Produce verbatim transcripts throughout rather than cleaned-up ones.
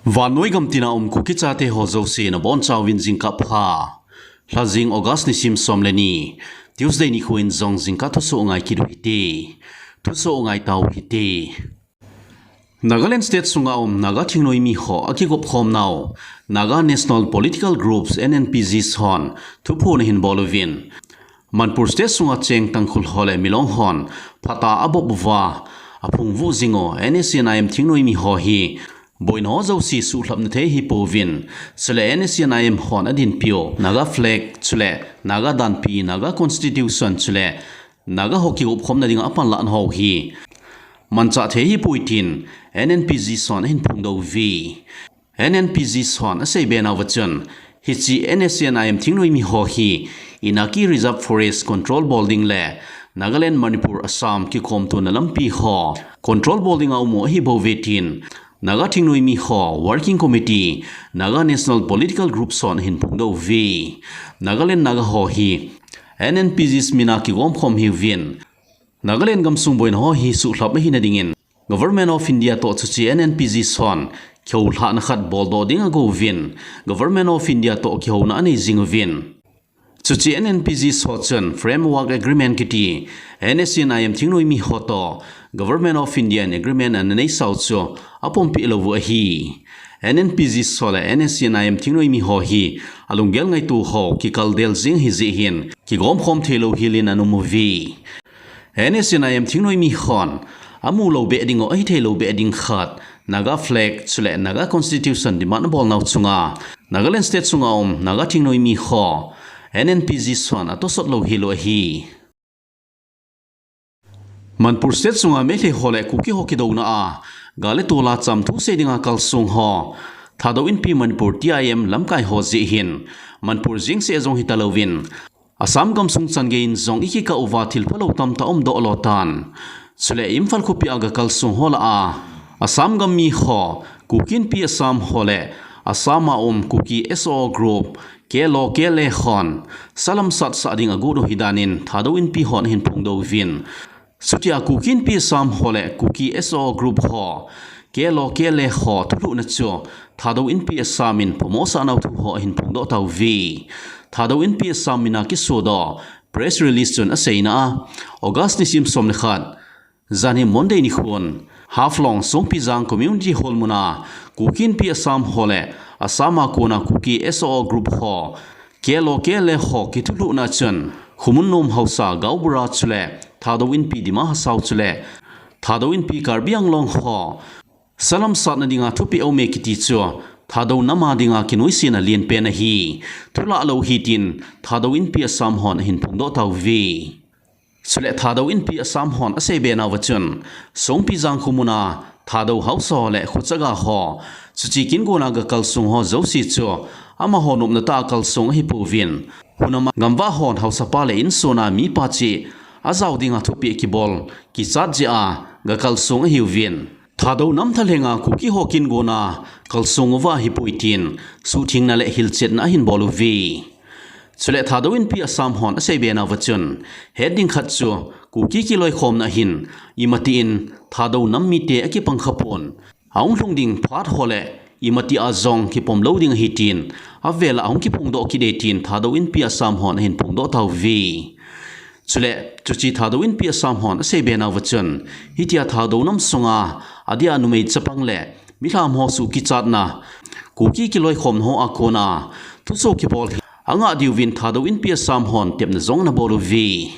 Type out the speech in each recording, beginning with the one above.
Vannoi gam tina um Kuki chate ho jouse nabonchauvin jingkah pha. Lhajing August nisim som le ni, Tuesday nikho in jong jingkah thusoh ngai kit u hite. Thusoh ngai tau hite. Nagaland State sunga um Naga thingnoimi ho akigop khomnau Naga National Political Groups, N N P Gs hon thuphon ahin bol uvin, Manipur State sunga cheng Tangkhul ho le Milong hon phat a abop uva aphung vuh jing u N S C N I M thingnoimi ho hi boina ho jouse suhlhapna thei ahi pouvin, chule N S C N I M hon adinpiu Naga flag, chule Naga danpi, Naga constitution, chule Naga ho kigop khomna dinga apanlahna ho hi manchah thei ahipoi tin N N P Gs hon ahin phongdoh uve. N N P Gs hon asei be nauva chun, hiche N S C N I M thingnoimi ho hi Inaki Reserve Forest control bol ding le Nagaland, Manipur, Assam kikhomtona lampi ho control bol dinga um u ahi bouve tin Naga thingnoimi ho Working Committee, Naga National Political Groups hon ahin phongdoh uve. Nagaland Naga ho hi N N P Gs mina kigom khom ahiuvin, Nagaland gamsung boina ho hi suhlhap ahina dingin Government of India toh chuche N N P Gs hon kihoulhahna khat boldoh ding agouvin, Government of India toh kihouna anei jing uvin, chuche N N P Gs ho chun Framework Agreement kiti N S C N I M thingnoimi ho toh Government of India in agreement ana neisau chu apompeh lou u ahi. N N P Gs ho le N S C N I M thingnoimi ho hi alunggel ngaito ho kikal del jing ahi jeh hin kigom khom theilou hel in ana um uve. N S C N I M thingnoimi hon amu lou beh ding u, ahi theilou beh ding khat, Naga flag, chule Naga Constitution demand abol nau chunga Nagaland State sunga um Naga thingnoimi ho N N P Gs hon atosot lou hel u ahi. Manipur State sunga Meitei ho le Kuki ho kidouna a gal le tol a chamthu sei dinga kalsong ho Thadou Inpi Manipur, T I M lamkai ho jeh hin Manipur jeng seh jong hita louvin, Assam gamsung chan geiyin jong ikikah uva thil phalou tamtah umdoh lou tan. Chule Imphal khopi a ga kalsong ho lah a Assam gammi ho, Kuki Inpi Assam ho le Assam a um Kuki S O O group, K L O K L A hon salam satsah ding agot u ahi danin Thadou Inpi hon ahin phongdoh uvin, chutia Kuki Inpi Assam ho le Kuki S O O group ho, K L O K L A ho thulhuhna chu Thadou Inpi Assam in phamo asah nau thu ho ahin phongdoh tauve. Thadou Inpi Assam mina kisodoh press release chun aseina a, August nisim som le khat, janhi Monday nikhon Haflong Songpijang Community Hall muna Kuki Inpi Assam ho le Assam a kona Kuki S O O group ho, K L O K L A ho kithulhuhna chun Khomun nom haosa Gaonbura chule Thadou Inpi Dima Hasao chule Thadou Inpi Karbi Anglong ho salam satna dinga thupeh aume kiti chu Thadou nam a dinga kinoisena lenpen ahi. Thulah lou ahi tin Thadou Inpi Assam hon ahin phongdoh tauve. Chule Thadou Inpi Assam hon asei be nauva chun, Songpijang khomun a Thadou haosa ho le khochaga ho, chuche kin gona ga kalsong ho jouse chu amaho nopna tah a kalsong ahipouvin, hunam a gamvah hon haosapa le insung a mipa cheh ajao dinga thupeh kibol kichat jeh a ga kalsong ahiuvin, Thadou nam thalhenga Kuki ho kin gona kalsong uva ahipoi tin suhthengna le hilchetna ahin bol uve. Chule Thadou Inpi Assam hon asei be nauva chun, het ding khat chu Kuki kiloikhomna hin imatin Thadou nam mite akipang khapon, ahung lhung ding phat ho le imatia jong kipom lou ding ahi tin, avel a ahung kiphongdoh kit e tin Thadou Inpi Assam hon ahin phongdoh tauve. Chule, chuche Thadou Inpi Assam hon asei be nauva chun, hitia Thadou nam sunga, adia numei chapang le milham ho suh kichatna, Kuki kiloikhomna ho a kona thusoh kibol hi angah diuvin Thadou Inpi Assam hon tepna jong ana bol uve.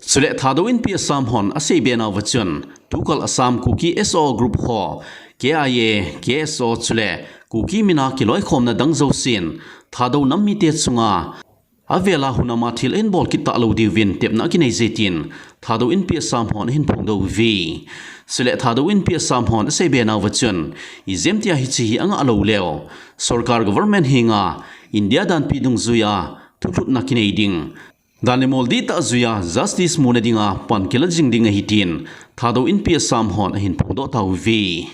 Chule Thadou Inpi Assam hon asei be nauva chun, tukal Assam Kuki S O O group ho, K I A, K S O chule Kuki mina kiloikhomna dang jousen Thadou nam mite chunga avel a hunam a thil ahin bol kit talou diuvin tepna akinei je tin Thadou Inpi Assam hon ahin phongdoh uve. Chule Thadou Inpi Assam hon asei be nauva chun, ijemtia hiche hi angah lou leu, sorkar government henga India danpi dungjuia thulhutna kinei ding, dan le mol dihtah juia justice muna dinga pan kila jing ding ahi tin Thadou Inpi Assam hon ahin phongdoh tauve.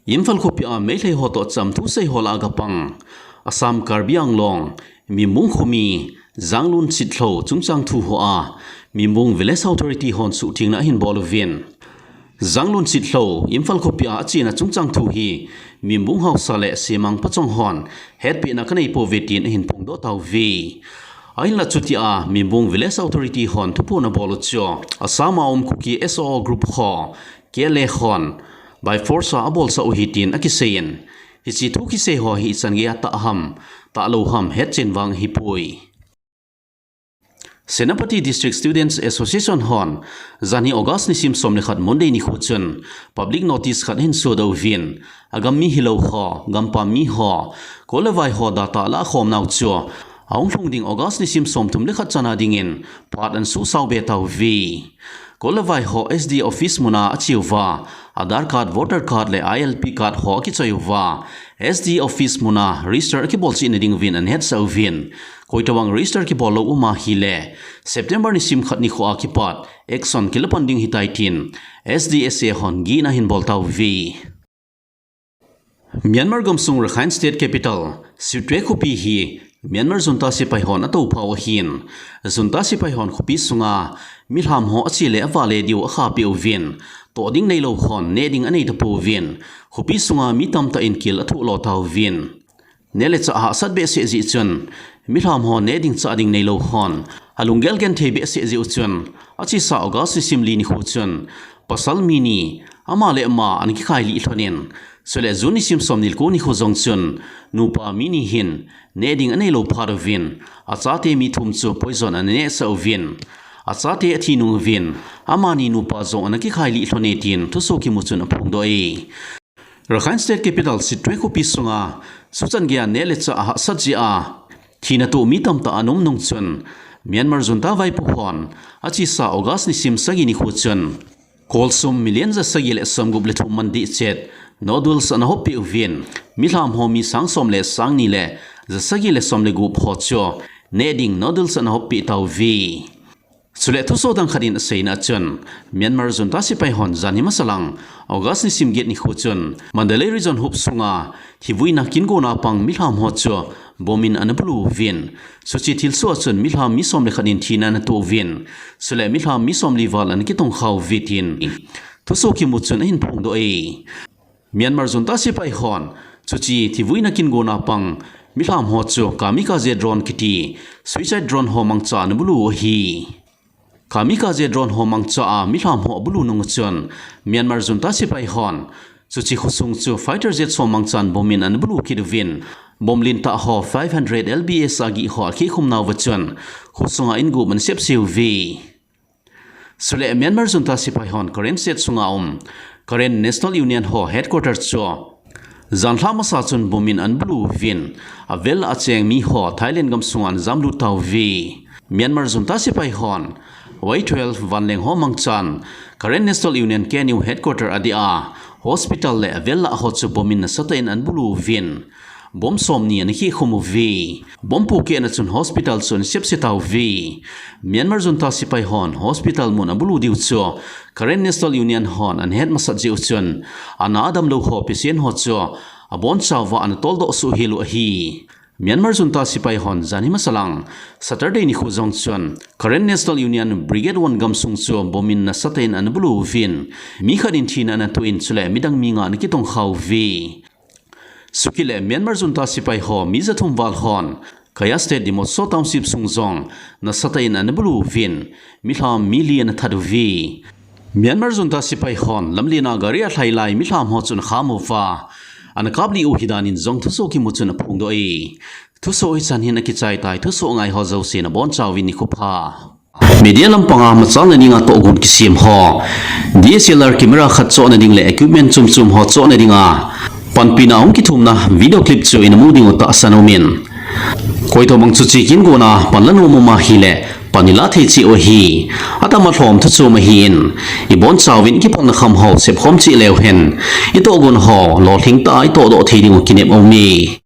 Imphal khopi a Meitei ho toh chamthu sei ho lah a gapang Assam Karbi Anglong, Mimbung khomi, Janglun Sitlhou chungchang thu hoa, Mimbung Village Authority hon suhthengna ahin bol uvin, Janglun Sitlhou, Imphal khopi a achena chungchang thu hi, Mimbung haosa le Semang phachang hon hetpehna kanei pouve tin ahin phongdoh tauve. Ahinla chutia Mimbung Village Authority hon thuphon abol u chu, Assam a um Kuki S O O group ho, K L A hon by force a abolsah u ahi tin akiseiyin, hiche thu kisei ho hi ichan geiya tah ham, tahlou ham hetchen vang ahipoi. Senapati District Students Association hon, janhi August nisim som le khat Monday nikho chun, public notice khat ahin sodoh uvin, agam mi hilou ho, gampam mi ho, kol le vai ho data alah khom nau chu, ahung lhung ding August nisim som thum le khat chana dingin, phat ana suhsao be tauve. Kol le vai ho S D office muna ache uva, Aadhaar card, voter card le I L P card ho akichoi uva, S D office muna register akibol cheh na ding uvin ana hetsah uvin, koitobang register kibol lou um ahile, September nisim khat nikho a kipat, action kilapan ding ahitai tin, S D S A hon gihna ahin bol tauve. Myanmar gamsung Rakhine State Capital, Sittwe khopi hi, Myanmar junta sepai hon atoupha u ahin, junta sepai hon khopi sunga, milham ho ache le avale diu akhahpeh uvin, toh ding neilou hon, neh ding anei tapouvin, khopi sunga mi tamtah in kel athoh lo tauvin. Neh le chah hahsat behseh jeh chun, milham ho neh ding chah ding neilou hon, alunggel genthei behseh jeh u chun, achesa August nisim li nikho chun, pasal mi ni, ama le ama ana kikhai lih lhonin, chule June nisim som ni le ko nikho jong chun, nupa mi ni hin, neh ding aneilou phat uvin, achate mi thum chu poison ana nehsah uvin, achate athi nung uvin, amani nupa jong ana kikhai lih lhone tin thusoh kimu chun aphongdoh e. Rakhine State Capital Sittwe khopi sunga, chuchan geiya neh le chah ahahsat jeh a, thina toh mi tamtah ana um nung chun, Myanmar junta vaipo hon, achesa August nisim sagi nikho chun, kolsum million jasagi le somgup le thum man dehchet, noodles ana hoppeh uvin, milham ho mi sang som le sang ni le, jasagi le som le gup ho chu, neh ding noodles ana hoppeh tauve. Chule thusoh dang khat in aseina a chun, Myanmar junta sepai hon janhi masalang, August nisim get nikho chun, Mandalay Region huop sunga, thivuina kingona pang milham ho chu, bomb in ana bulu uvin. Chuche thilsoh a chun milham mi som le khat in thina ana toh uvin. Chule milham mi somli val ana kitongkha uve tin, thusoh kimu chun ahin phongdoh e. Myanmar junta sepai hon, chuche thivuina kingona pang, milham ho chu kamikaze drone kiti, suicide drone ho mangcha ana bulu u ahi. Kamikaze drone ho mangcha a milham ho abulu nung u chun, Myanmar junta sepai hon, chuche khosung chu fighter jet ho mangchan bomb in ana bulu kit uvin, bomb lentah ho five hundred L B S a gih ho akhikhum nauva chun, khosunga in gup ana sepse uve. Chule Myanmar junta sepai hon Karen State sunga um, Karen National Union ho headquarter chu, janhi lha masa chun bomb in ana bulu uvin, avel a acheng mi ho Thailand gamsunga ana jamlut tauve. Myanmar junta sepai hon, Y twelve vanleng ho mangchan, Karen National Union K N U headquarter adeh a, hospital le avel a ho chu bomb in nasatah in ana bulu uvin, bomb somni ana khikhum uve. Bomb pohkehna chun hospital chu ana sepse tauve. Myanmar junta sepai hon hospital mun abulu diu chu Karen National Union hon ana het masat jeh u chun, ana damlou ho patient ho chu abonchauva ana toldoh suh hel u ahi. Myanmar junta sepai hon janhi masalang, Saturday nikho jong chun, Karen National Union Brigade one gamsung chu bomb in nasatah in ana bulu uvin, mi khat in thina ana toh in chule midang mi nga ana kitongkha uve. Chukit le Myanmar junta sepai ho mi jathum val hon, Kayah State Dimotso Township sung jong, nasatah in ana bulu uvin, milham mi li ana that uve. Myanmar junta sepai hon, lamlen a gari alhai lai milham ho chu ana kham uva, ana kaplih u ahi danin jong thusoh kimu chun aphongdoh e. Thusoh hichan hin akichai tai, thusoh ngai ho jousen abonchauvin nikho pha. Media lampanga machalna dinga tohgon kisem ho, D S L R camera khat chohna ding le equipment chom chom ho chohna dinga panpina hung kithumna video clip chu ina mu diu tahsan aumin. Koitobang chuche kingona pan la nom um ahile pan ila thei cheh u ahi. Atama lhom thu chom ahin, ibonchauvin kipalna kham ho sepkhom cheh leu hen, itohgon ho lolhing tah a itohdoh thei diu kinep aume.